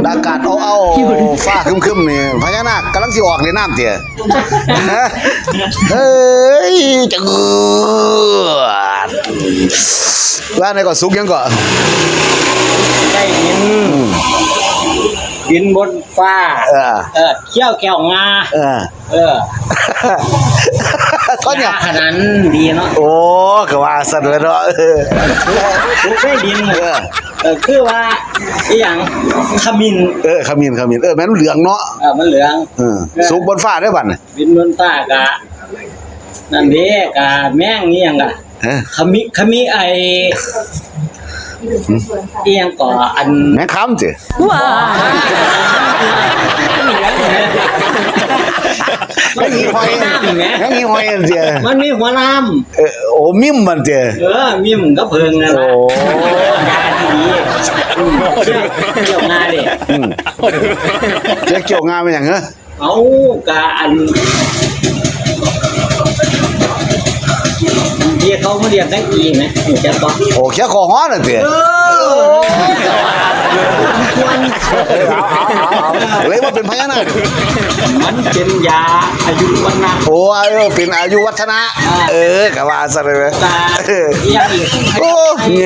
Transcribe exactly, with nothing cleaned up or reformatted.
อากาศเอาเอาๆ ฟ้าครึ้มๆ นี่ พญานาคกำลังสิออกในน้ำเตี๋ย ฮะ เฮ้ย จะเอือดว่าในก็สุกยังก็ ได้ยิน อืม บินบนฟ้า เออ เออ เขี้ยวแก้วงา เออ เออ ท่อนเนี่ย ยาขนาดดีเนาะ โอ้ ก็ว่าสั่นเลยเนาะ เออ สุกได้บิน เออ เออ คือว่าอีหยัง ขมิ้น เออ ขมิ้น ขมิ้น เออ แม่นเหลืองเนาะ เออ มันเหลือง เออ เออ สุกบนฟ้าได้บัดน่ะ บินบนฟ้ากะ นั่นเด้กะแมงนี่หยังกะ ฮะ ขมิ ขมิไอ อีหยังก่ออัน แมงคำสิ ว้า มันมีหอย น้ำแหม แมงมีหอยอันเสีย มันมีหัวน้ำ เออ โอ้ มิ่มมันเสีย เออ มิ่มกับเพิงนั่นล่ะ โอ้ ยาดีๆ อืม เขี้ยว เขี้ยวงาเด้ อืม เขี้ยวงาเป็นหยังเหรอ เอากะอัน ที่เขามาเรียกได้อีไหม รู้จักปะ โอ้ เขี้ยวคอฮ้อนน่ะสิ เออ เลยว่าเป็นพญานาค มันเป็นยาอายุวัฒนะ โอ้ เออ เป็นอายุวัฒนะ อ่า เออ ก็ว่าซะเลย ตา เออ อีหยังอีก โอ้ ไง